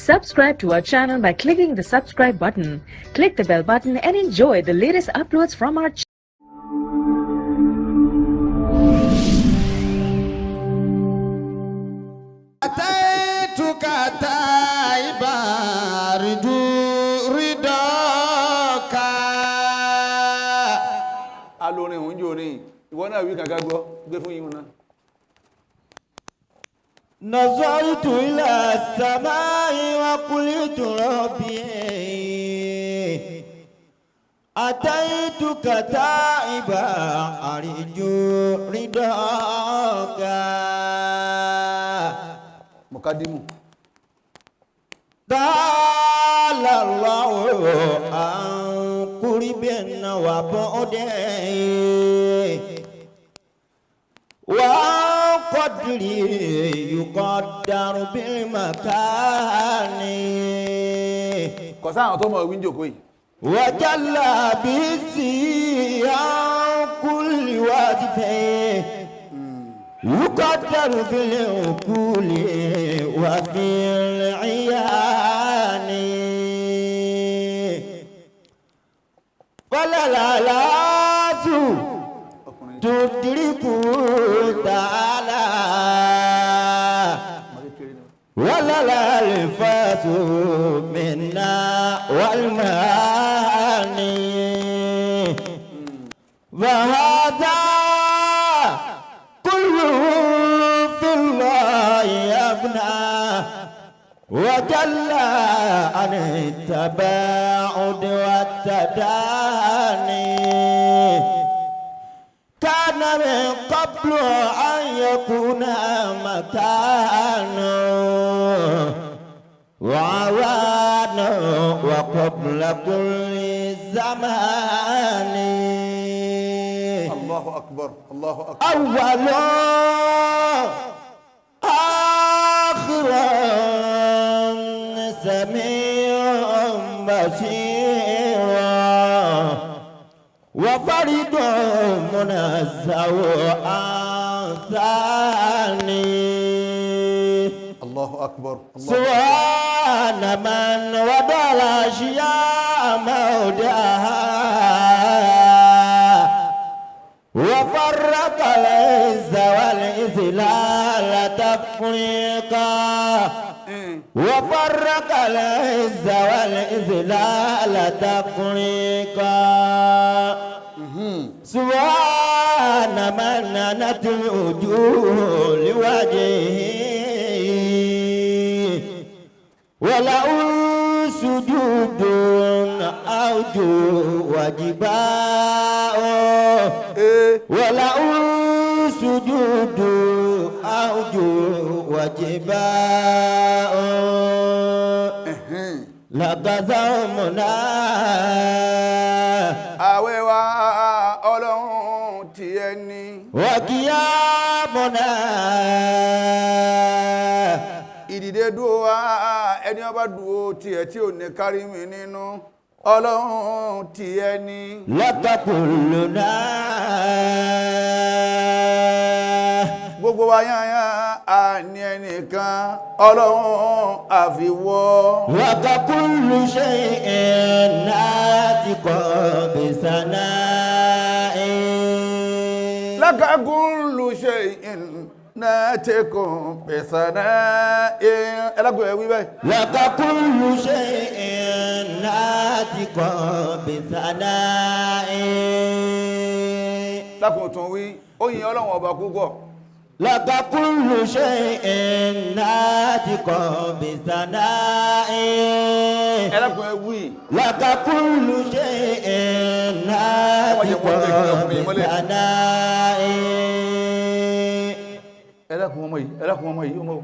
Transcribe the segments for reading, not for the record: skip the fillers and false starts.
Subscribe to our channel by clicking the subscribe button. Click the bell button and enjoy the latest uploads from our channel. أتيتك تائبا أرجو رضاك. Alórin òun jò ní ìwọ náà wí kankan gbọ́ gbé fún yín náà. نظرت إلى السماء وقلت ربي أتيتك تائبا أرجو رضاك. Mọ̀kádìmù. تعالى الله عن قرب وبعد وعن قدر يقدر بالمكان. Kọ̀ sáà tó mọ̀ wí ń jòkó yìí. وجل بسي عن كل وصف يقدر في العقول وفي العيان، فلا لا لا Ọkùnrin تدرك تعالى ọmọ kékeré ni. ولا لا الفاس منا والمعاني، وهذا كله في الله يفنى وجل عن التباعد والتداني. كان من قبل أن يكون مكانه وعوان وقبل كل زمان. Allahu akbar, Allahu akbar. أول آخر سميع بصير وفرد منزه عن ثاني. Allahu akbar, Allahu سبحان من وضع الأشياء موضعها وفرق العز والإذلال تفريقا، وفرق العز والإذلال تفريقا. سبحان من نت الوجوه لوجهه وله سجود أوجه وجباء، وله سجود أوجه وجباء. لقد زمنا. Àwẹ̀ wa, Ọlọ́run ti ẹni. وقيامنا. Ìdìde dúó wa, ẹni ọba dúó tiẹ̀ tí ò ní kárí mi nínú, Ọlọ́run ti ẹni. لك كلنا. Gbogbo wa yányá àní ẹnìkan, Ọlọ́run àfiwọ́. لك كل شيء ناتق بثناء. لك كل شيء ناتق بثناء. Ẹlẹ́gbẹ̀ẹ́ wí bẹ́ẹ̀. لك كل شيء ناتق بثناء. Lákùn tún wí, ó yin Ọlọ́run ọba púpọ̀. لك كل شيء ناتق بثناء. Ẹlẹ́kùn ẹ wí. لك كل شيء ناتق بثناء. Ẹlẹ́kùn ọmọ yìí, ẹlẹ́kùn ọmọ yìí, ọmọ o.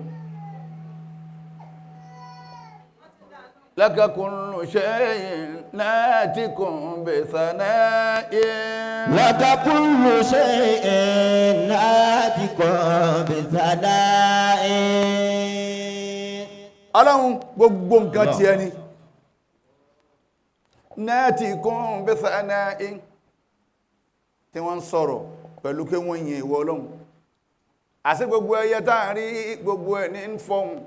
لك كل شيء ناتق بثناء. لك كل شيء ناتق بثناء. Ọlọ́run, gbogbo nǹkan ti ẹni ناتق بثناء tí wọ́n ń sọ̀rọ̀ pẹ̀lú pé wọ́n yin ìwọ Ọlọ́run. Àṣẹ gbogbo ẹyẹ tá à ń rí, gbogbo ẹ̀ ní ń fọhùn,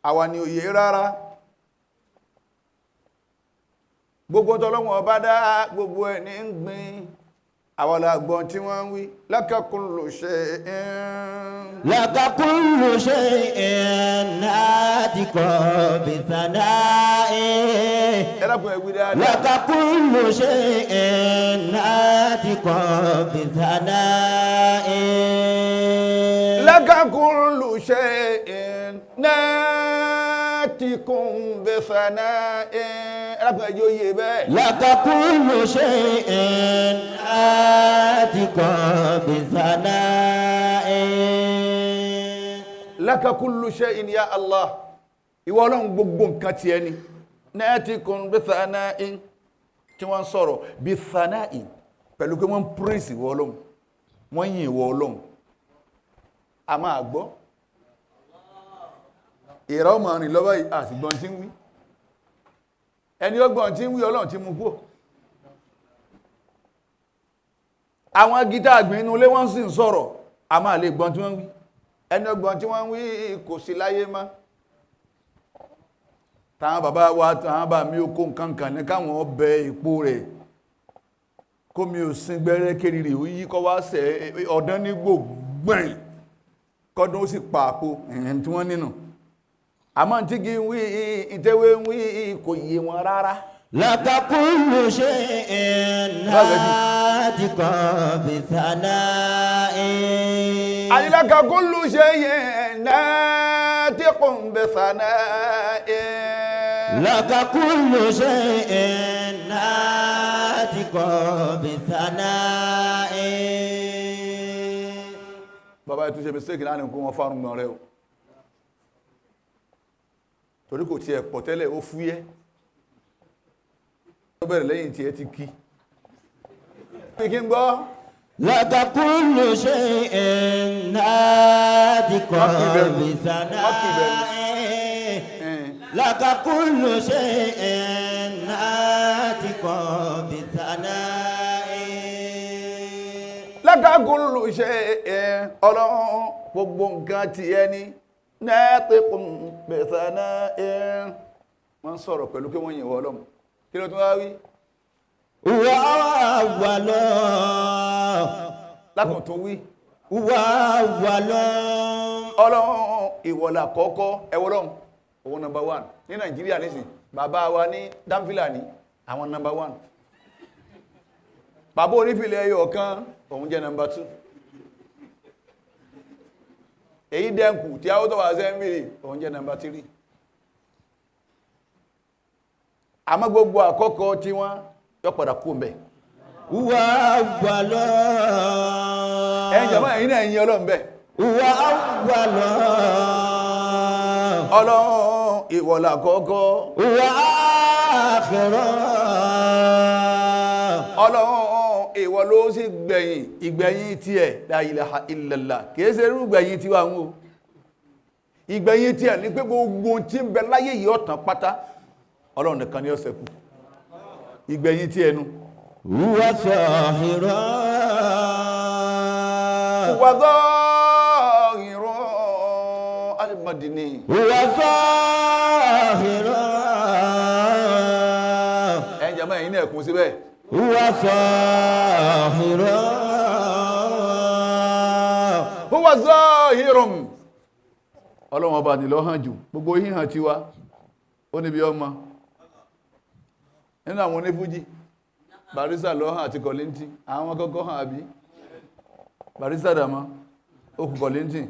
àwa ni òye rárá. Gbogbo tọ́lọ́wọ́n ọba dá gbogbo ẹ̀ ní ń gbin. Àwọn làgbọ́n tí wọ́n ń wí. Laka kullu shay'in. لك كل شيء ناتق بثنائه. Ẹ dákun, ẹ wí dáadáa. لك كل شيء ناتق بثنائه. لك كل شيء ناتق بثنائه. Ẹ dákun, ẹ jẹ́ ó yé bẹ́ẹ̀. لك كل شيء ناتق بثنائه. لك كل شيء يا Allah, ìwọ Ọlọ́run, gbogbo nǹkan tiẹ̀ ni. ناتق بثنائه, tí wọ́n ń sọ̀rọ̀ بثنائه pẹ̀lú pé wọ́n ń praise ìwọ Ọlọ́run, wọ́n yìn ìwọ Ọlọ́run. A máa gbọ́ ìrà ọmọ rìn lọ́wọ́ yìí, àsìgbọ́n tí ń wí. Ẹni ọgbọ́n tí ń wí, Ọlọ́run ti mú kúrò. Àwọn gítà àgbìn inú ilé, wọ́n sì ń sọ̀rọ̀, a máa lè gbọ́n tí wọ́n ń wí. Ẹni ọgbọ́n tí wọ́n ń wí kò sí láyé mọ́. Táwọn bàbá wa, táwọn bá mi ó kó nǹkan kan ní káwọn ọbẹ̀ ìpò rẹ̀ kó mi ò sin gbẹ́rẹ́ kéré ó yí kọ́ wá sẹ́ ọ̀dán ní gbògbẹ̀yìn kọ́dún, ó sì pa àpò ẹ̀hìn tí wọ́n nínú. Àmọ́ tí kì í wí, ìtẹ́wé ń wí, kò yé wọn rárá. لك كل شيء ناتق بثنائه. لك كل شيء ناتق بثنائه. لك كل شيء ناتق بثنائه. Bàbá ẹ̀ tún ṣe mistake láàrin kó wọn fárún gbọ́n rẹ o, torí kò tiẹ̀ pọ̀ tẹ́lẹ̀, ó fúyẹ́, ó bẹ̀rẹ̀ lẹ́yìn tí ẹ ti kí kí n gbọ́. لك كل شيء ناتق Má kì í bẹ̀rù. Má kì í bẹ̀rù. بثنائه. لك كل شيء ناتق بثنائه. لك كل شيء, Ọlọ́run, gbogbo nǹkan ti ẹni. ناطق بثنائه, wọ́n ń sọ̀rọ̀ pẹ̀lú pé wọ́n yìn wọ́ Ọlọ́run. Kí ló tún wá wí? وأول Lákùn tún wí. وأول Ọlọ́run, ìwọ̀là kọ́kọ́ ẹwọ́lọ́run, òun number one ní Nàìjíríà nísìn. Bàbá wa ní Dáńfìlà ní àwọn number one. Bàbá onífìlẹ̀ ẹyọ kan, òun jẹ́ number two. Èyí dẹ́nkù tí a ó tọ́wà sẹ́ńbìrì, òun jẹ́ number three. Àmọ́ gbogbo àkọ́kọ́ tí wọ́n yọ padà kú mbẹ̀. وأول Ẹ̀yin jàmá, ẹ̀yin náà ẹ̀yin Ọlọ́run bẹ́ẹ̀. وأول Ọlọ́run, ìwọ̀là kọ́kọ́. وآخر Ọlọ́run, ìwọ ló sì gbẹ̀yìn. Ìgbẹ̀yìn tiẹ̀, la ilaha illallah, kìí ṣe irú ìgbẹ̀yìn tiwa ń o. Ìgbẹ̀yìn tiẹ̀ ní pé gbogbo ohun tí ń bẹ láyé yìí ó tán pátá, Ọlọ́run nìkan ni ó ṣẹ́kù. Ìgbẹ̀yìn tiẹ̀ nu. وظاهر وظاهر المدني. وظاهر Ẹ̀yin jàmá, ẹ̀yin náà kún síbẹ̀. وظاهر هو ظاهر, Ọlọ́run ọba ní ló hàn jù. Gbogbo híhàn tiwa ó níbi ọmọ nínú àwọn onífújì. Barrister ló hàn àti Kollington, àwọn kọ́kọ́ hàn, àbí Barrister dàmọ́ ó kù Kollington.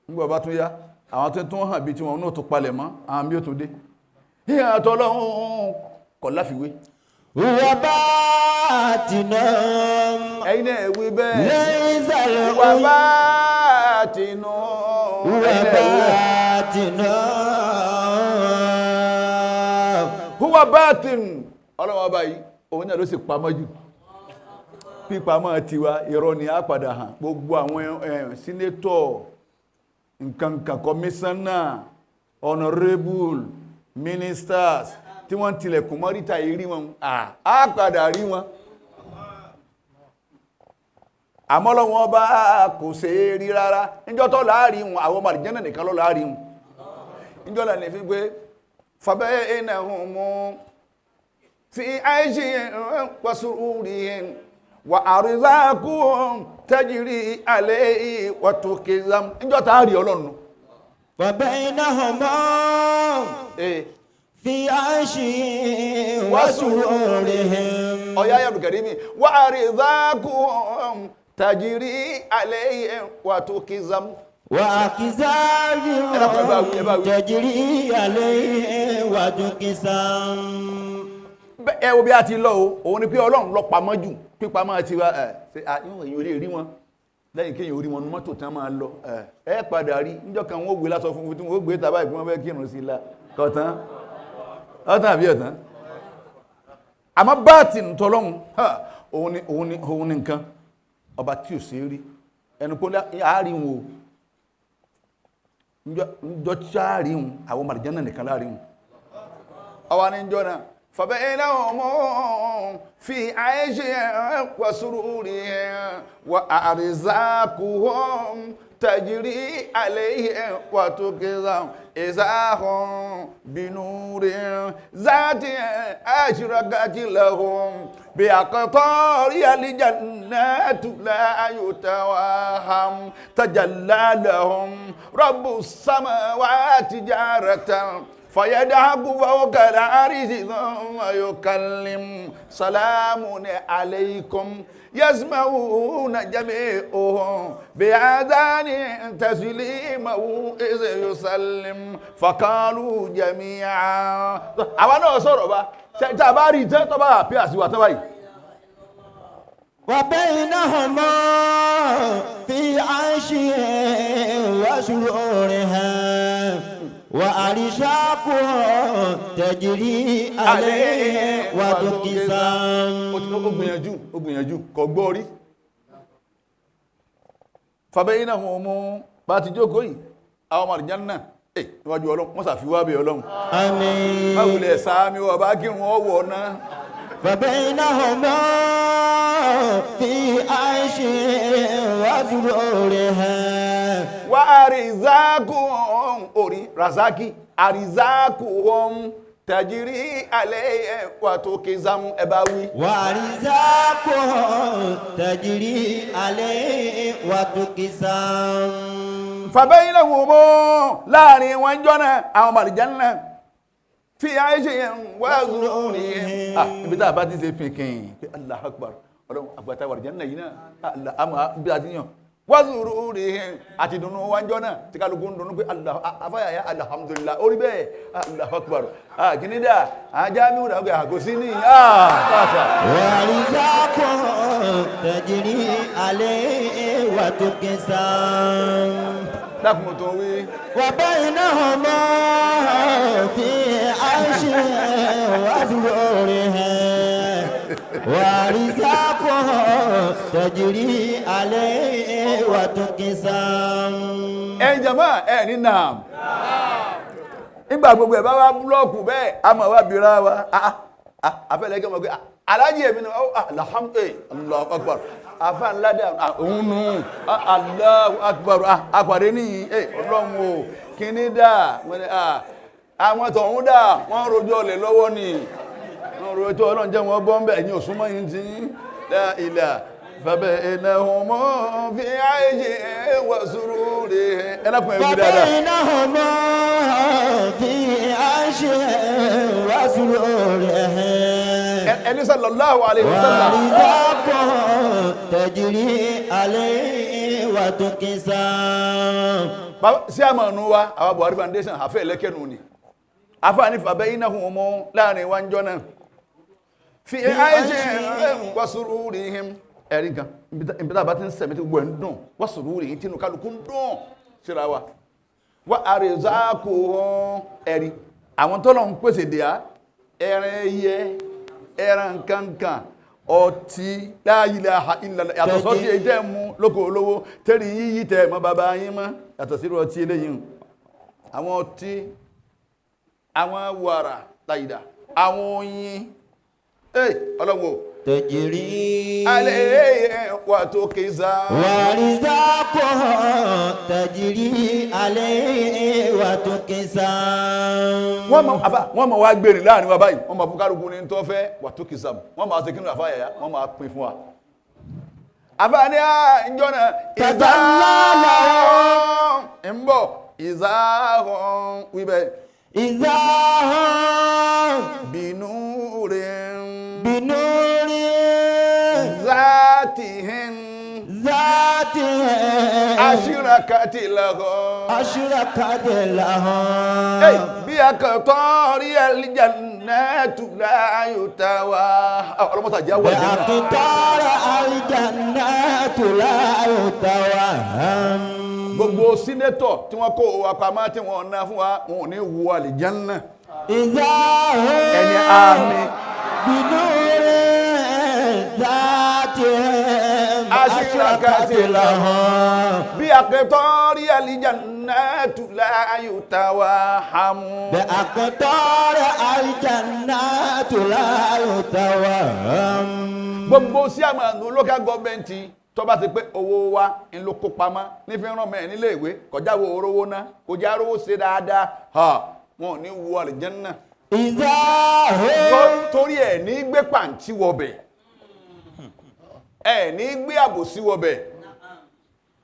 Nígbà bá tún yá, àwọn tó tún hàn bí tí wọn náà tún palẹ̀ mọ́, àwọn bí ó tún dé. Híhàn àtọ́lọ́hún kọ̀ láfiwé. وباطن Ẹ̀yin náà wí bẹ́ẹ̀. ليس Wà العيون bá tinú, ẹ̀yin náà wí bẹ́ẹ̀. وباطن هو باطن, Ọlọ́wọ́ ọba yìí, òun náà ló sì pamọ́ jù. Pípamọ́ tiwa, irọ́ ni, á padà hàn. Gbogbo àwọn senator, nkankan, commissioner, honourable, ministers tí wọ́n tilẹ̀kùn mọ́ ríta yìí rí wọn, á padà rí wọn. Àmọ́ lọ́wọ́ ọba kò ṣe é rí rárá. Níjọ́ tó láàrin wọn, àwọn ọmọ àlìjẹ́nà nìkan ló láàrin wọn. Níjọ́ là ní fi pé فبينهم Fi عيشهم وسرورهم وأرزاقهم تجري عليه وتكزم. Níjọ́ tá a rí Ọlọ́run. وبينهما Ee. في عيشهم وسرورهم. Ọ̀yá Abdulkarimi وأرزاقهم تجري عليهم وتكزم. وأكزاهم Ẹ dákun, ẹ bá wí, ẹ bá wí. تجري عليه وتقسم. Ẹ wo bí a ti lọ o, òun ni pé Ọlọ́run lọ pamọ́ jù, pípamọ́ ti wa ẹ ṣe àyùn èyàn ò lè rí wọn lẹ́yìn kéèyàn orí wọn ní mọ́tò tán máa lọ. Ẹ padà rí níjọ́ kan, wọ́n ó gbé lásọ funfun tí wọ́n ó gbé tàbá ìpín wọn fẹ́ kírun sí la kọ̀tán ọ̀tán àbí ọ̀tán. Àmọ́ báàtì ntọ́lọ́hún, òun ni nǹkan ọba tí ò sí rí ẹnu pé àárín wọn o. Njọ́ tí àárín wọn, àwọn màlìjánà nìkan láàrin wọn. Ọwọ́ ní njọ́ náà فبينهم في عيش وسرور وأرزاقهم تجري عليهم وتكزم إذا هم بنور ذات أشرقت لهم بأقطار الجنات لا يتوهم تجلى لهم رب السماوات جارة فيدعك فوق العرش ثم يكلم سلام عليكم يسمعون جميعهم بآذان تسليمه إذ يسلم فقالوا جميعا. Àwa náà sọ̀rọ̀ bá tá a bá rí tẹ́ tó bá àpé àsìwà tó báyìí. وبينهما في عيشهم وسرورهم وأرزاقهم تجري عليه وتقسم. Ó gbìyànjú, ó gbìyànjú, kò gbọ́ rí. Fàbẹ́yìn náà wọn mú bá ti jókòó yìí, àwọn ọmọ àlùjánnà ẹ̀ níwájú Ọlọ́run, wọ́n sàfiwá bẹ̀ Ọlọ́run. آمين. Báwulẹ̀ sáámi wọ́n bá kírun ọwọ́ náà. فبينهما في عيشهم وسرورهم Wà àrìzákùn orí razaki àrìzákùn tàjírí alẹ́ wà tó kézàmù, ẹ bá wí. وأرزاقهم تجري عليه وتقسم. Fàbẹ́yìn náà wò mọ́ láàrin wọn jọ́nà àwọn ọmọ àlùjánnà fi àìṣe yẹn wá zúrí. Ibi tá a bá ti ṣe fìkìn pé Allahu Akbar, Ọlọ́run àgbàtà wà àlùjánnà yìí náà Allah àmọ́ bí a ti yàn wá zúrí àti dùnú wọn jọ́nà tí kálukú ń dùnú pé Allah afáyàyà alhamdulillah orí bẹ́ẹ̀, Allahu Akbar, kìíní dà ajá mi ò dà kò sí ní káàkiri. وأرزاقهم تجري عليه وتقسم. Dákun tó wí. وبينهما في عيش وسرورهم وأرزاقهم تجري عليه وتقسم. Ẹ̀yin jàmá, ẹ̀ ní nàám. Nígbà gbogbo ẹ̀ bá wá búlọ́ọ̀kù bẹ́ẹ̀, a máa wá bira wa afẹ́lẹ́ kí wọ́n gbé alájí èmi ni ó alhamdulilayi, Allahu Akbar, afa ńlá dà òun nù, Allahu Akbar, apàdé nìyí, Ọlọ́run o, kíní dà wọ́n ní àwọn tọ̀hún dà, wọ́n rojọ́ ọ̀lẹ̀ lọ́wọ́ ni wọ́n rojọ́. Ọlọ́run jẹ́ wọn bọ́ ń bẹ̀, ẹ̀yin òsúnmọ́ yìí ti la ilaha فبينهما في عيش وسرور. Ẹlẹ́kùn ẹ̀wù dáadáa. وبينهما في عيش وسرور Ẹni sallallahu alayhi wa sallam. وأرزاقهم تجري عليه وتقسم. Bàbá sí àmọ̀nù wa, àwọn Buhari Foundation àfẹ́ ẹlẹ́kẹ̀nù ni àfáàní فبينهما láàrin wa ń jọ náà في عيش وسرورهم. Ẹ̀rí nǹkan ibi tá a bá ti ń sẹ̀mí tí gbogbo ẹ̀ ń dùn, وسرورهم, tínú kálukú ń dùn síra wa, وأرزاقهم. Ẹ̀rí àwọn tọ́lọ̀ ń pèsè dìá, ẹran ẹyẹ, ẹran kankan, ọtí, la ilaha illallah, yàtọ̀ sọ́tí èyí tẹ́ mú lóko olówó tẹ́rì yíyí tẹ́ mọ́ bàbá yín mọ́, yàtọ̀ sí ọtí eléyìí, àwọn ọtí, àwọn wàrà láyìdá, àwọn oyin, ee, ọlọ́wọ́. تجري عليه وتكزا وأرزاقهم تجري عليه وتقسم. Wọ́n mọ̀ àfà, wọ́n mọ̀ wá gbèrè láàrin wa báyìí, wọ́n mọ̀ fún kálukú ní tó fẹ́ وتقسم, wọ́n máa ṣe kí ní àfà yàyà, wọ́n máa pín fún wa. Àfà ní à ń jọ́nà تدللهم ń bọ̀ ìzáhùn wíbẹ̀. إذا هم بنور بنور ذاتهم ذاتهم أشركت لهم أشرقت لهم Hey, بأقطار الجنة لا يتوى. Ọlọ́mọ́sà jẹ́ wọ ìjẹ́nà. بأقطار الجنة لا يتوهم. Gbogbo senator tí wọ́n kó wa pamọ́ tí wọ́n ná fún wa, wọn ò ní wọ àlìjánná. إذا هم Ẹni àmì. بنور ذاتهم أشرقت أشرقت لهم بأقطار الجنة لا يتوهم. بأقطار الجنة لا يتوهم. Gbogbo sí àmàlù local government tó bá ti pé owó wa ń ló kó pamọ́ ní fi ràn mẹ́rin nílé ìwé kọjá wo orówó ná kọjá rówó ṣe dáadáa, ha, wọn ò ní wọ àlìjánná. إذا هم Torí ẹ̀ ní gbé pàǹtí wọbẹ̀, ẹ̀ ní gbé àbòsí wọbẹ̀.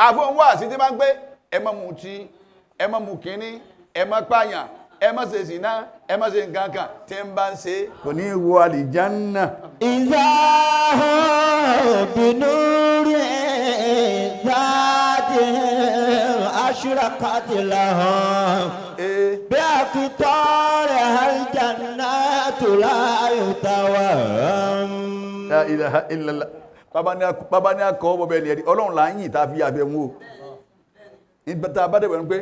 Àfọ̀n wá sí ti máa ń gbé ẹ má mutí, ẹ má mu kínní, ẹ má pààyàn, ẹ má ṣe ṣìnà, ẹ má ṣe nǹkan kan tí ń bá ń ṣe kò ní wọ àlìjánná. إذا هم بنور ذاتهم أشرقت لهم Ee. بأقطارها الجنات لا يتوهم. La ilaha illallah. Bàbá ní akọ ọmọ bẹ́ẹ̀ ni ẹ̀rí ọlọ́run là ń yìn tá a fi abẹ wọn o. Nígbà tá a bá dẹ̀wẹ̀ ń pé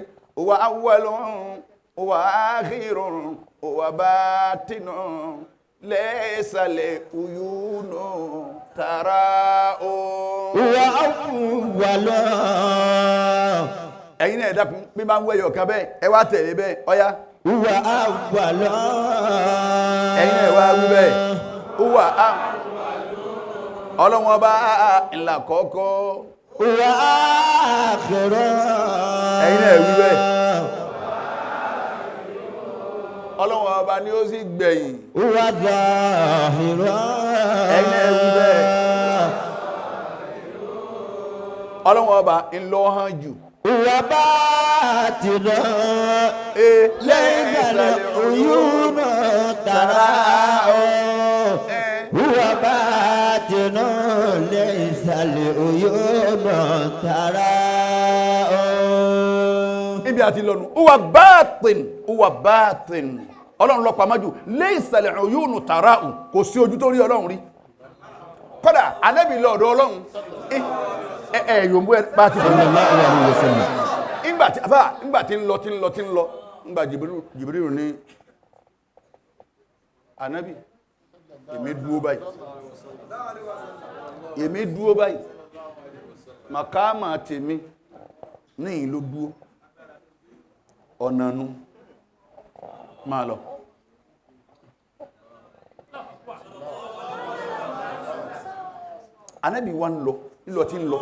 wa awwalun wa akhirun wa batinun laysa li uyunu tara'u. وأول Ẹ̀yin náà ẹ dákun bí máa ń wẹ̀yọ̀ kan bẹ́ẹ̀ ẹ wá tẹ̀lé bẹ́ẹ̀ ọ̀yá. وأول Ẹ̀yin náà ẹ wá wí bẹ́ẹ̀. Ó wà á ọlọ́run ọba ńlá kọ́kọ́. وآخر Ẹ̀yin náà wí bẹ́ẹ̀. Ọlọ́run ọba ni ó sì gbẹ̀yìn. وظاهر Ẹ̀yin náà wí bẹ́ẹ̀. Ọlọ́run ọba ńlọ hàn jù. وباطن Ee, ليس العيون تراه وباطن ليس العيون تراه. Ibi àti lọ́nu huwa batin, huwa batin, ọlọ́run ló pamọ́ jù. Laysa al-uyunu tara'u, kò sí ojú tó rí ọlọ́run rí. Kódà Ànábì lọ ọ̀dọ̀ ọlọ́run ẹ ẹ yòǹbó ẹ bá ti sọ̀rọ̀ ńgbà tí àfà ńgbà tí ń lọ tí ń lọ tí ń lọ ńgbà Jibrilu ní Ànábì, èmi dúró báyìí, èmi dúró báyìí, màkàmà tèmi ní ìlú dúró ọ̀nà nu máa lọ. Ànábì wa ń lọ ńlọ tí ń lọ.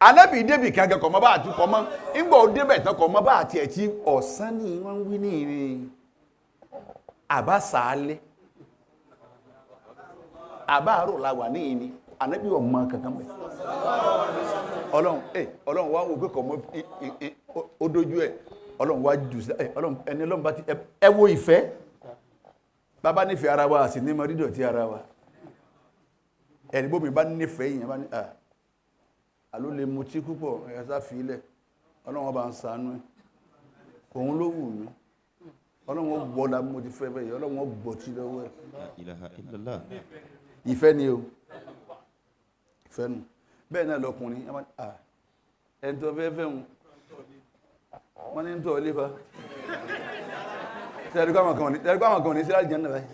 Ànábì débì kankan kọ̀ mọ́ bá àti kọ̀ mọ́ ńgbà ó débẹ̀ tán kọ̀ mọ́ bá àti ẹ̀ tí ọ̀sán ni wọ́n ń wí ní ìrìn àbá sàálẹ̀ àbá àárò la wà ní ìní. Ànábì ọmọ kankan bẹ̀. Ọlọ́run ẹ ọlọ́run wá wò pé kọ̀ mọ́ ó dójú ẹ̀, ọlọ́run wá jù sí ẹ ọlọ́run ẹni ọlọ́run bá ti ẹ wo ìfẹ́ bàbá nífẹ̀ẹ́ ara wa àti ní mọ dídọ̀tí ara wa. Ẹni bómi bá nífẹ̀ẹ́ yìí bá ní à àló lè mutí púpọ̀ ẹ̀yà sá fi ilẹ̀, ọlọ́run ọba ń ṣàánú ẹ̀, òun ló wù mí, ọlọ́run ó gbọ́ la mo ti fẹ́ bẹ́ẹ̀, ọlọ́run ó gbọ́ tí lọ́wọ́ ẹ̀. La ilaha illallah. Ìfẹ́ ni o, ìfẹ́ nu. Bẹ́ẹ̀ náà lọkùnrin ẹ máa à ẹni tó fẹ́ fẹ́ wọn wọ́n ní ń tọ́ ilé fa tẹ́lẹ̀ kọ́ àwọn kan ní tẹ́lẹ̀ kọ́ àwọn kan ní síláàjì jẹ́ náà báyìí.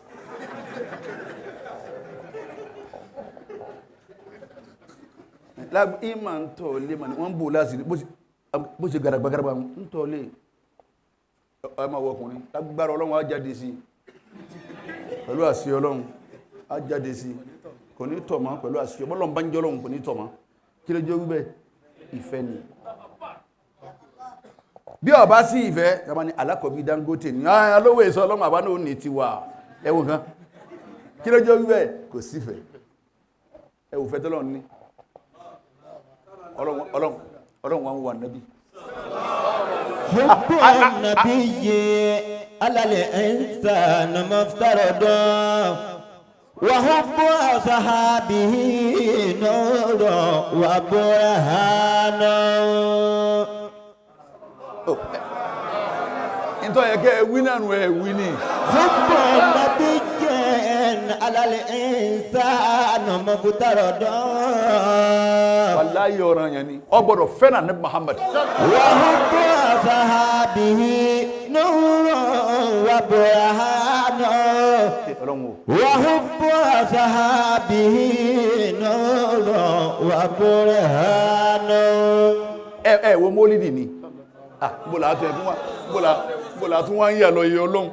Lágbo ìmọ̀ ń tọ́ ilé mà ní wọ́n ń bò láti bó ṣe gàràgbà gàràgbà ń tọ́ ilé ẹ máa wọ ọkùnrin lágbára ọlọ́run á jáde sí i pẹ̀lú àṣẹ ọlọ́run. Á jáde sí kò ní tọ̀ mọ́ pẹ̀lú àṣìṣe bọ́lọ̀ ń bá ń jọ́ lọ́hùn kò ní tọ̀ mọ́. Kí ló jẹ́ wíbẹ̀? Ìfẹ́ ni. Bí ó bá sí ìfẹ́ tàbí ní alákọ̀ọ́bí Dangote ní alówó èso ọlọ́run àbá náà ò ní tiwa. Ẹ̀wọ̀n kan, kí ló jẹ́ wíbẹ̀? Kò sífẹ́. Ẹ̀wò fẹ́ tọ́lọ́run ní. Ọlọ́run wa ń wà nábì. حب النبي على الإنسان مفترض وحب أصحابه نور وبرهان. Nítorí yẹ kẹ́ ẹ wí náà nù, ẹ wí ni. حب النبي على الإنسان مفترض. Wàláyé, ọ̀ràn yẹn ni, ọ gbọ́dọ̀ fẹ́ràn ní Muhammad. وحب أصحابه نور وبرهان. Ọlọ́run o. وحب أصحابه نور وبرهان. Ẹ wo mólídì ni. Ah, bó la tún ẹ tún wá, bó la tún wá ń yà lọ iye Ọlọ́run,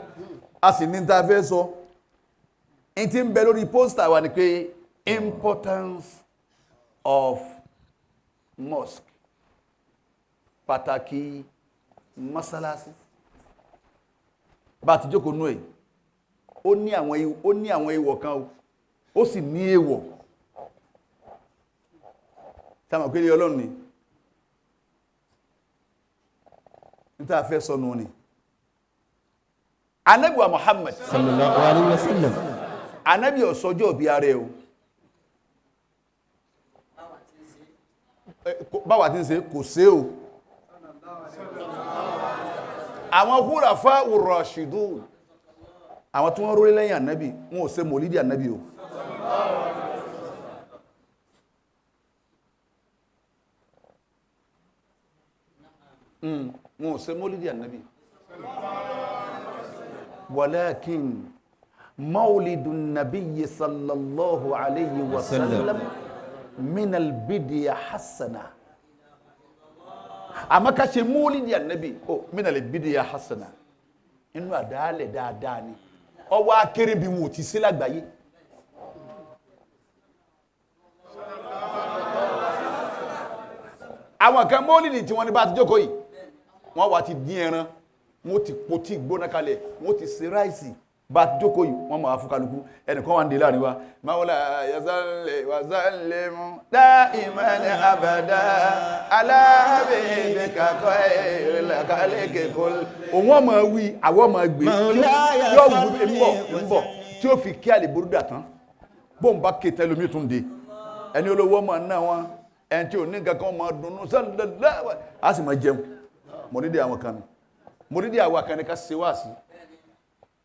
a sì ní ta fẹ́ sọ. N ti ń bẹ lórí poster wa ni pé importance of mosque, pàtàkì mọ́sálásí. Bá a ti jókòó nú ẹ̀, ó ní àwọn ìwọ̀ kan o, ó sì ní èèwọ̀. Sáà pé ilé Ọlọ́run ni n tá a fẹ́ sọnù ni Anabi wa Muhammad صلى الله عليه وسلم. Anabi ọ̀sọ́jọ́ bí ara ẹ o. Báwa ti ń ṣe kò ṣe o. Àwọn khulafa ur-rashidun, àwọn tí wọ́n rórí lẹ́yìn Anabi, wọn ò ṣe mòlídìí Anabi o. Wọn ò ṣe mòlídìí Anabi, walakin mawlidun nabiyyi sallallahu alayhi wa sallam min albidiya hasana. Àmọ́ ká ṣe mólídìí Ànábì ó, min albidiya hasana, inú àdáálẹ̀ dáadáa ni. Ọwọ́ akéré bí wọn ò ti sí lágbàáyé. Àwọn kan, mólídìí tí wọ́n ní bá ti jókòó yìí, wọ́n wá ti dín ẹran, wọ́n ti po tí gbóná kalẹ̀, wọ́n ti ṣe rice. Bá ti jókòó yìí, wọ́n máa fún kálukú. Ẹnìkan wà ń dé láàrin wa, mawla yazalli wazallimu da'iman abada ala habibika khairil khalqi kull. Òun ọmọ wí, àwọn ọmọ gbé. Mawlaya yóò wù salli ń bọ̀ ń bọ̀ tí ó fi kí àlèbórúdà tán. Bóun bá ké tẹlómi tún dé, ẹni olówó ọmọ náà wọn, ẹni tí ò ní nǹkan kan máa dunnú sálẹ̀lẹ̀, á sì máa jẹun. Mọ̀rídìí àwọn kan nù. Mọ̀rídìí àwọn kan ní ká ṣe wáàsí,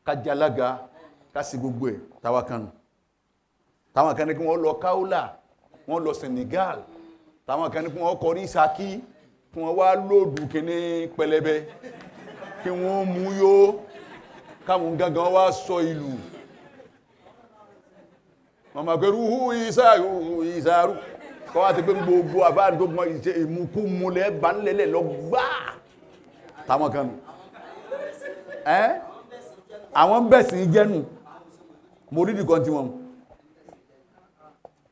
ká jalága, ká ṣe gbogbo ẹ̀. Táwa kan nù. Táwọn kan ní kí wọ́n lọ Kaula, wọ́n lọ Senegal. Táwọn kan ní kí wọ́n kọrí Ṣakí, kí wọ́n wá lóòdù kíní pẹlẹbẹ, kí wọ́n mú yó, káwọn gangan wá sọ ìlú màmá pé rúhú isa, rúhú isa rú kọ́ wá ti pé gbogbo àfáà tó mọ ìṣe ìmukúmulẹ̀ bá ń lẹ́lẹ̀ lọ gbáà. Táwọn kan nù ẹ́, àwọn bẹ̀sìn jẹ́nu. Mòrídì kan tí wọ́n,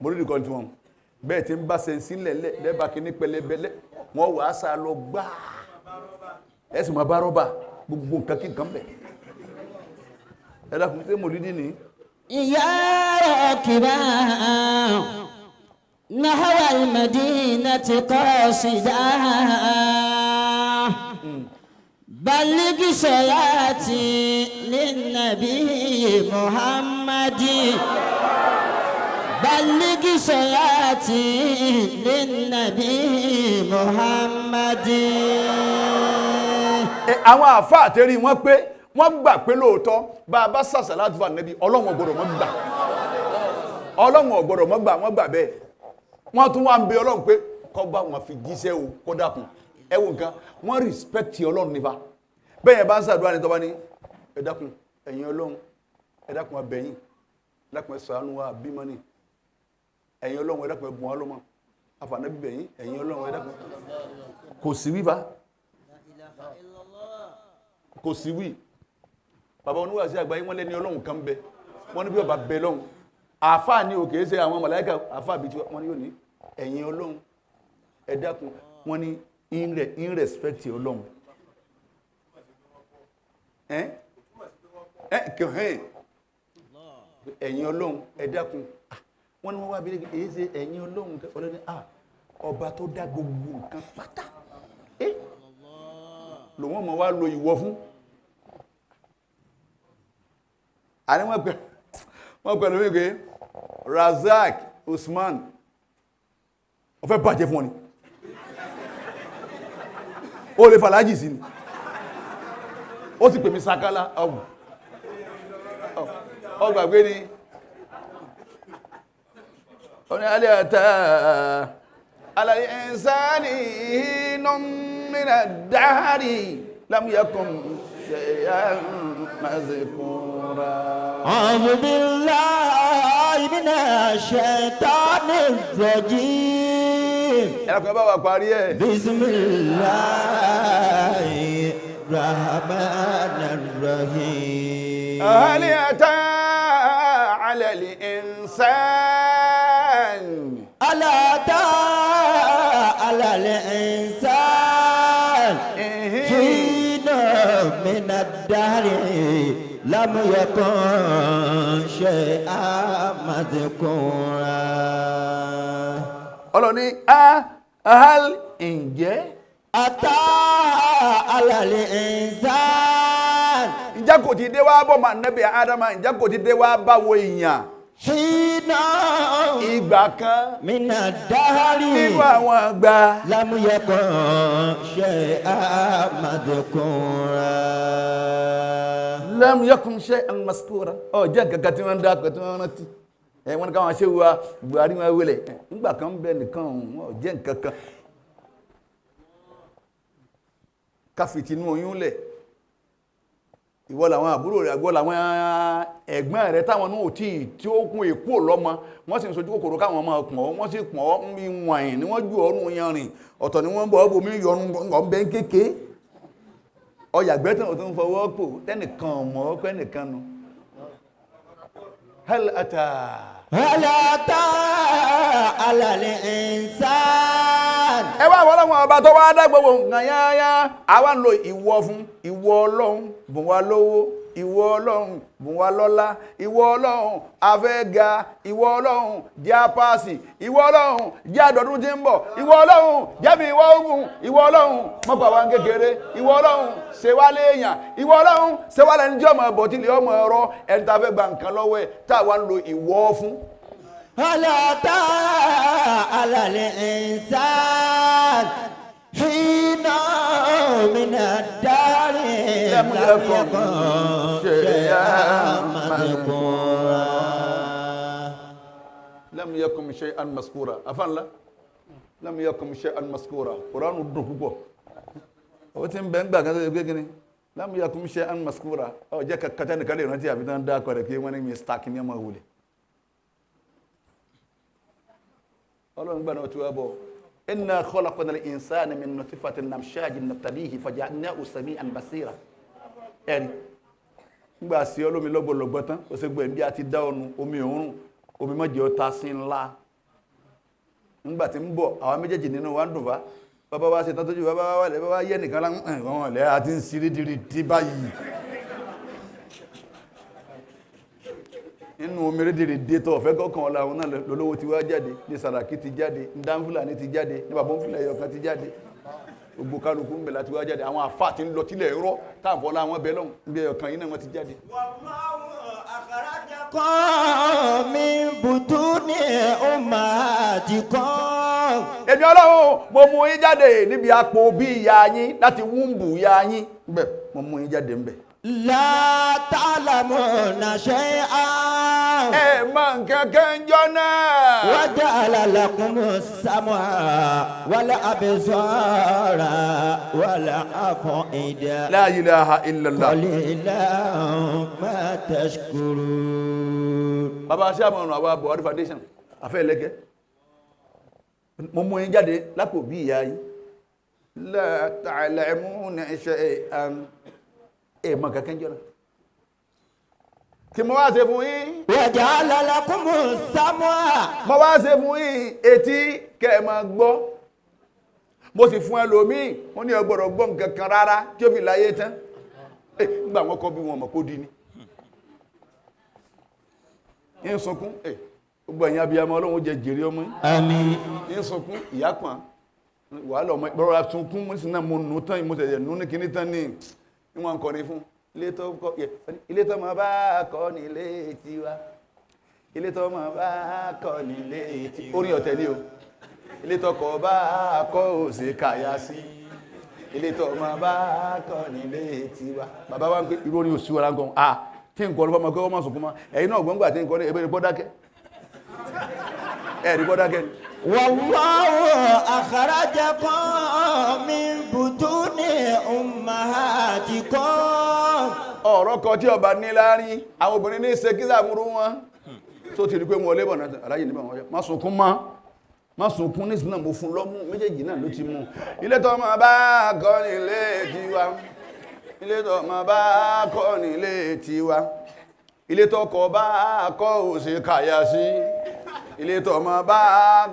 mòrídì kan tí wọ́n bẹ́ẹ̀ tí ń bá ṣe sílẹ̀ lẹ́bàá kíní pẹlẹbẹ wọ́n wàá sá lọ gbáà. Ẹ sì máa bá rọ́bà gbogbo nǹkan kí nǹkan bẹ̀. Ẹ dákun, ṣé mòrídì ni? يا راكبا نحو المدينة قاصدا، بلغ صلاتي للنبي محمد، بلغ صلاتي للنبي محمد. Ẹ, àwọn àáfàá àtẹ́rí wọn pé wọ́n gbà pé lóòótọ́, bá a bá sàṣà láti fà nẹ́bí, Ọlọ́run ò gbọ́dọ̀ mọ́ gbà, Ọlọ́run ò gbọ́dọ̀ mọ́ gbà. Wọ́n gbà bẹ́ẹ̀. Wọ́n tún wá ń bẹ Ọlọ́run pé kó bá wọn fi jíṣẹ́ o, kó dákun. Ẹ wo nǹkan, wọ́n respect Ọlọ́run nípa bẹ́ẹ̀. Yẹn bá ń ṣàdúrà ní tọ́ba ní, ẹ dákun, ẹ̀yin Ọlọ́run, ẹ dákun, abẹ́yìn, ẹ dákun, ẹ ṣàánú wa, bímọ ni. Ẹ̀yin Ọlọ́run, ẹ dákun, ẹ bùn wá lọ́mọ, àfànàbí bẹ̀yìn. Ẹ̀yin Ọlọ́run, ẹ dákun. Kò sí wíwá, kò sí wí. Bàbá oníwàásí àgbáyé, wọ́n lẹ́ni Ọlọ́run kan bẹ, wọ́n ní bí ọba bẹ lọ́hùn. Àfáà ní òkè ṣe àwọn màláíkà àfáà bí tí wọ́n ní yóò ní ẹ̀yin Ọlọ́run, ẹ dákun. Wọ́n ní in respect Ọlọ́run. Ẹ̀yin Ọlọ́run, ẹ dákun. Wọ́n ní wọ́n wá bí èyí ṣe ẹ̀yin Ọlọ́run. Ọlọ́run ní ọba tó dá gbogbo nǹkan pátá lòun ọmọ wa lo ìwọ fún. Àní wọ́n pẹ̀lú wípé Razak Usman ó fẹ́ bàjẹ́ fún ọ ni, ó lè fàlájì sí ni, ó sì pè mí sakala ọgbàgbé ni ó ní alẹ́ àtà alẹ́ ìsáni iná mìíràn dáhàrí lámúyẹ́kùn ṣe é mazikura. أعوذ بالله من الشيطان الرجيم. Ẹ̀rọ bá wà parí ẹ̀. بسم الله الرحمن الرحيم. هل أتى على الإنسان ألا أتى على الإنسان حين من الدهر لم يكن شيئا مذكورا. Ọlọ́ni a hal ǹjẹ́. أتى على الإنسان. Ǹjẹ́ kò ti dé wá bọ̀ mà nẹ́bí Ádámà, ǹjẹ́ kò ti dé wá báwo èèyàn حين ìgbà kan من الدهر nínú àwọn àgbà لم يكن شيئا مذكورا. Lam yakun shay'an maskura. Ọ jẹ́ nǹkan kan tí wọ́n ń dákọ̀ tí wọ́n rántí ẹ wọ́n ní káwọn ṣe wa Buhari wọn wọlé nígbà kan bẹ nìkan òun ọ jẹ́ nǹkan kan káfíntì inú oyún lẹ̀. Ìwọ làwọn àbúrò rẹ̀, àgbọ̀ làwọn ẹ̀gbọ́n rẹ̀ táwọn náà ò tí ì tí ó kún èkó lọ́mọ, wọ́n sì ń sojú kòkòrò káwọn máa pọ̀n ọ́, wọ́n sì pọ̀n ọ́ ń bí wọ̀nyí ni wọ́n ju ọ̀run yanrìn ọ̀tọ̀ ni wọ́n ń bọ̀ ọ́ bomi yọrun ọ̀bẹ kéke ọ̀yàgbẹ́ tán ò tó ń fọwọ́ pò tẹ́nìkan mọ̀ ọ́ pẹ́ nìkan nu. Hal ata. هل أتى على الإنسان. Ẹ wá wọ́n lọ́wọ́ ọba tó wá dá gbogbo nǹkan yáyá, àwa ń lo ìwọ fún ìwọ Ọlọ́run bùn wá lówó, ìwọ Ọlọ́run bùn wá lọ́lá, ìwọ Ọlọ́run afẹ́ ga, ìwọ Ọlọ́run jẹ́ apáàsì, ìwọ Ọlọ́run jẹ́ àdọ́dún tí ń bọ̀, ìwọ Ọlọ́run jẹ́mi ìwọ ogun, ìwọ Ọlọ́run mọ́pàá wa ń kékeré, ìwọ Ọlọ́run ṣe wá léèyàn, ìwọ Ọlọ́run ṣe wá lẹ́ni tí ọmọ ẹ̀bọ̀ tí lè ọmọ ẹ̀rọ ẹni tá a fẹ́ gba nǹkan lọ́wọ́ ẹ̀ tá a wá ń lo ìwọ fún. هل أتى على الإنسان حين من الدهر لم يكن شيئا مذكورا. Lam yakun shay'an maskura. Afanla lam yakun shay'an maskura. Kuranu dùn púpọ̀. Ó ti ń bẹ ń gbà kan tó ṣe pé kíni lam yakun shay'an maskura. Ọ jẹ́ kàkàtà nìkan lè rántí àbí tán dákọ̀ rẹ̀ kí wọ́n ní Mr. Kìnìún ọmọ wulẹ̀. Ọlọ́run gbà náà tí wọ́n bọ̀. Inna khalaqna al-insana min nutfatin amshajin nabtalihi faja'alnahu sami'an basira. Ẹ̀rí ngbà sí olómi lọ́gbọ̀lọ́gbọ̀ tán ó ṣe gbẹ̀ bí a ti dá ọnu omi òórùn omi mọ́jẹ́ ó ta sí ńlá. Ngbà tí ń bọ̀ àwọn méjèèjì nínú wa ń dùn bá bàbá wa ṣe tán tójú bàbá wa lẹ̀ bàbá yẹ nìkan láwọn ọ̀lẹ́ àti ń sirí diri dí báyìí. Nínú omi rédèrèdè tó ọ̀fẹ́ kọ̀ọ̀kan ọ̀la àwọn náà lólówó ti wá jáde ní Sàràkí ti jáde ní Dánfúlàní ti jáde ní bàbá Fúlàní ẹ̀yọ̀kan ti jáde, gbogbo kálukú ń bẹ̀ láti wá jáde. Àwọn àfáà ti ń lọ tílẹ̀ rọ́ táàbọ̀ láwọn bẹ̀ lọ́hùn níbi ẹ̀yọ̀kan yìí náà wọ́n ti jáde. أخرجكم من بطون أمهاتكم. Èmi Ọlọ́run mo mú yín jáde níbi àpò bí ìyá yín láti wúńbù ìyá yín ńbẹ̀, mo mú yín jáde ńbẹ̀. لا تعلمون شيئا. Ẹ mọ nǹkan kan jọ náà. وجعل لكم السمع والأبصار والأفئدة La ilaha illallah. قليلا ما تشكرون. Bàbá aṣẹ́ àmọ̀ràn àwa Buhari Foundation àfẹ́ ẹlẹ́gẹ́ mo mú yín jáde lápò bí ìyá yín. La ta'lamuna shay'an. Ẹ mọ kankan jọ náà. Kí mo wá ṣe fún yín? وجعل لكم السمع Mo wá ṣe fún yín etí kẹ́ ẹ máa gbọ́. Mo sì fún ẹlòmíì, wọ́n ní ẹ gbọ́dọ̀ gbọ́ nǹkan kan rárá tí ó fi láyé tán. Nígbà wọn kọ́ bí wọn mọ̀ kó di ni. Ń sunkún, gbogbo ẹ̀yin abiyamọ, Ọlọ́run jẹ jèrè ọmọ yín. آمين. Ń sunkún, ìyá kan wàhálà ọmọ ìgbọ́rọ̀ sunkún. Mo sì náà mo nù tán, mo ṣẹ̀ṣẹ̀ nù ní kinní tán ní ìwọ̀n ń kọrin fún ilé tó kọ́ ilé tó máa bá kọ́ ní ilé tiwa, ilé tó máa bá kọ́ ní ilé tiwa. Orin ọ̀tẹ̀ ni o. Ilé tó kọ́ bá kọ́ ò sí kàyà sí, ilé tó máa bá kọ́ ní ilé tiwa. Bàbá wa ń pè irú orin òsì wàrà gan ah tí n kọ́ ló fọmọ kí wọ́n má sunkún mọ́. Ẹ̀yin náà gbọ́ngbà tí n kọ́ ní ebèrè bọ́ dákẹ́, ẹ̀rí bọ́ dákẹ́ ni. والله أخرجكم من بطون أمهاتكم. Ọ̀rọ̀ kan tí ọba ní láàrin àwọn obìnrin ní ṣe kíza fúnrú wọn tó ti rí pé wọn lébọ̀ náà aláyè níbà wọn má sunkún mọ́, má sunkún. Ní sinú mo fún lọ́mú méjèèjì náà ló ti mú. Ilé tó máa bá kọ́ nílé tiwa, ilé tó máa bá kọ́ nílé tiwa, ilé tó kọ́ bá kọ́ ò sí kàyà sí, ilé tó máa bá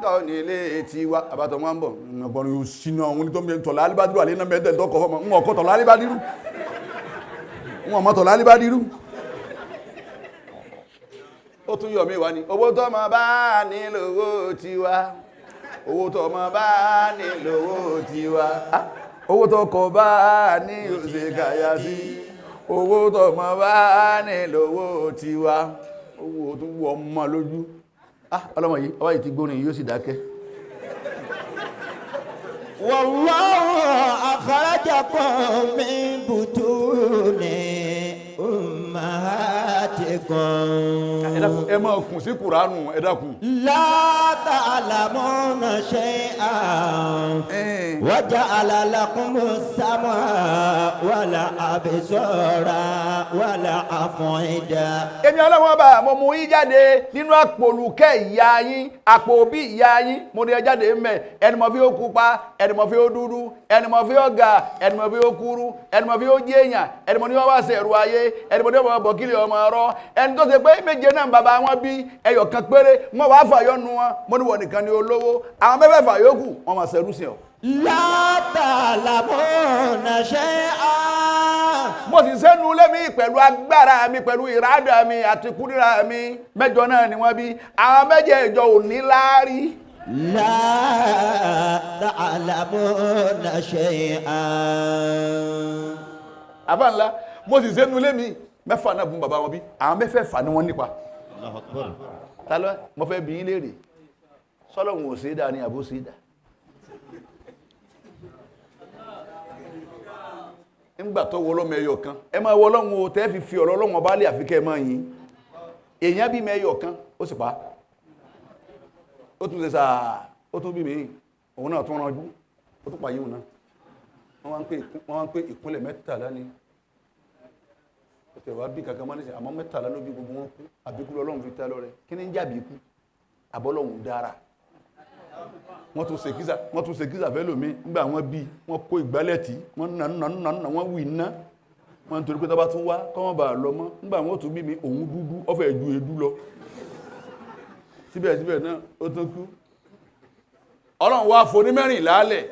kọ́ nílé tiwa. Àbátọ̀ wọn bọ̀ ọ̀gbọ̀n yóò sínú àwọn onítọ́ tọ̀lá alíbádúró àlẹ́ náà mẹ́tẹ̀ tó kọ́ fọ́mọ ń ọkọ̀ tọ̀lá alíbádúró wọn mọ́ tọ̀lá alíbádírú. Ó tún yọ̀ mí wá ní owó tó mọ bá nílò owó tiwa, owó tó mọ bá nílò owó tiwa. Ah, owó tó kọ bá ní òsè kàyà sí, owó tó mọ bá nílò owó tiwa. Owó tó wọ ọmọ lójú. Ah, ọlọ́mọ yìí ọwọ́ yìí ti gbórin yóò sì dákẹ́. والله أخرجكم من بطون أمهاتكم. Ẹ dákun, ẹ máa kùn sí Kùránù, ẹ dákun. لا تعلمون شيئا وجعل لكم السمع والأبصار والأفئدة. Èmi Ọlọ́wọ́n bá mo mú yín jáde nínú àpòlùkẹ́ ìyá yín, àpò òbí ìyá yín. Mo ní ẹ jáde ń bẹ̀. Ẹni mo fi ó pupa, ẹni mo fi ó dúdú, ẹni mo fi ó ga, ẹni mo fi ó kúrú, ẹni mo fi ó jẹ́ èèyàn, ẹni mo ní wọ́n wá ṣe ẹ̀rù ayé, ẹni mo ní wọ́n bọ̀ kílì ọmọ ọ̀rọ̀, ẹni tó ṣe pé méje náà bàbá wọn bí ẹyọ kan péré wọn wàá fàyọ nu wọn. Mo ní wọn nìkan ní olówó, àwọn mẹ́fẹ̀ẹ̀fà yòókù wọn máa ṣẹrú sí ọ. لا تعلمون شيئا. Mo sì sẹ́nu lémi pẹ̀lú agbára mi, pẹ̀lú ìrádà mi àti kúdírà mi. Mẹ́jọ náà ni wọ́n bí, àwọn mẹ́jẹ̀ẹ̀jọ ò ní láárí. لا تعلمون شيئا. Àbá ńlá, mo sì sẹ́nu lémi mẹ́fà náà fún bàbá wọn bí, àwọn mẹ́fẹ̀ẹ̀fà ni wọ́n nípa. Ta ló mo fẹ́ bi yín léèrè? Sọ́lọ́hun ò sí dáa ni àbó sí dáa? Ńgbà tó wọlọ́mọ ẹyọ kan, ẹ máa wọlọ́hun o tẹ́ fi fi ọ̀rọ̀ Ọlọ́run ọba lé àfikẹ́ ẹ máa yìn. Èèyàn bí mẹ́yọ kan, ó sì pa á. Ó tún ṣe sáà, ó tún bí mi, òun náà tún ranjú, ó tún pàyíhùn náà. Wọ́n wá ń pè ìkúnlẹ̀ 13 ni. Ó tẹ̀ wá bí kankan mọ́ nísìnyí, àmọ́ 13 ló bí, gbogbo wọn kú. Àbíkú lọ́lọ́run fi tẹ́ lọ́rẹ. Kí ni ń jàbí ikú? Àbọ́lọ́hun dára. Wọ́n tún ṣe kísà fẹ́ lómi. Nígbà wọ́n bí wọ́n kó ìgbálẹ̀ tí wọ́n nà nà nà nà, wọ́n wì ná wọ́n nítorí pé tọ́ba tún wá kọ́ wọ́n bá lọ mọ́. Nígbà wọ́n tún bí mi, òun dúdú, ó fẹ́ ju èédú lọ. Síbẹ̀síbẹ̀ náà ó tún kú. Ọlọ́run wá fo ní 14 lẹ̀,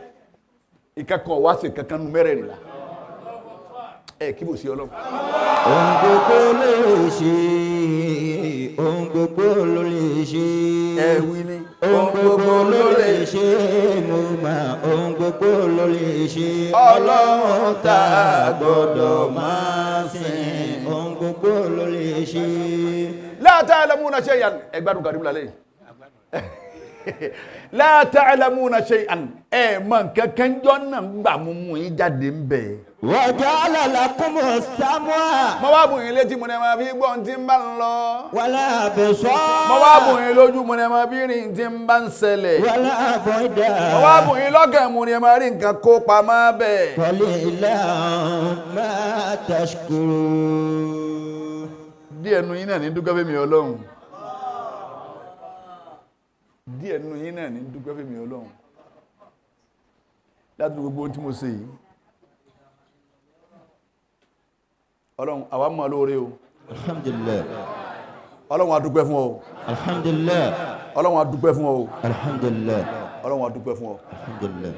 ìkẹ́kọ̀ọ́ wá sí kankan nu 14. Ẹ kí bò sí Ọlọ́run. Ohun gbogbo ló lè ṣe, ohun gbogbo ló lè ṣe. Ẹ wí ni. Ohun gbogbo ló lè ṣe, mo mà ohun gbogbo ló lè ṣe. Ọlọ́run tá a gbọ́dọ̀ máa sìn, ohun gbogbo ló lè ṣe. La ta'lamuna shay'an. Ẹ gbádùn kàdúrà lálẹ́ yìí. La ta'lamuna shay'an, ẹ mọ nǹkan kan jọ náà gbà mú mú yín jáde ń bẹ̀. وجعل لكم السمع Mo wá bùn yín létí, mo ní ẹ máa fi gbọ́ ohun tí ń bá ń lọ. والأبصار Mo wá bùn yín lójú, mo ní ẹ máa fi rìn tí ń bá ń ṣẹlẹ̀. والأفئدة. Mo wá bùn yín lọ́kàn, mo ní ẹ máa rí nǹkan kó pamọ́ bẹ́ẹ̀. قليلا ما تشكرون. Díẹ̀ nu yín náà ní dúpẹ́ fẹ́mi Ọlọ́run. Díẹ̀ nu yín náà ní dúpẹ́ fẹ́mi Ọlọ́run láti gbogbo ohun tí mo ṣe yìí. Ọlọ́run, àwa mọ̀ lóore o. Alhamdulillah. Ọlọ́run a dúpẹ́ fún ọ. Alhamdulillah. Ọlọ́run a dúpẹ́ fún ọ. Alhamdulillah. Ọlọ́run a dúpẹ́ fún ọ. Alhamdulillah.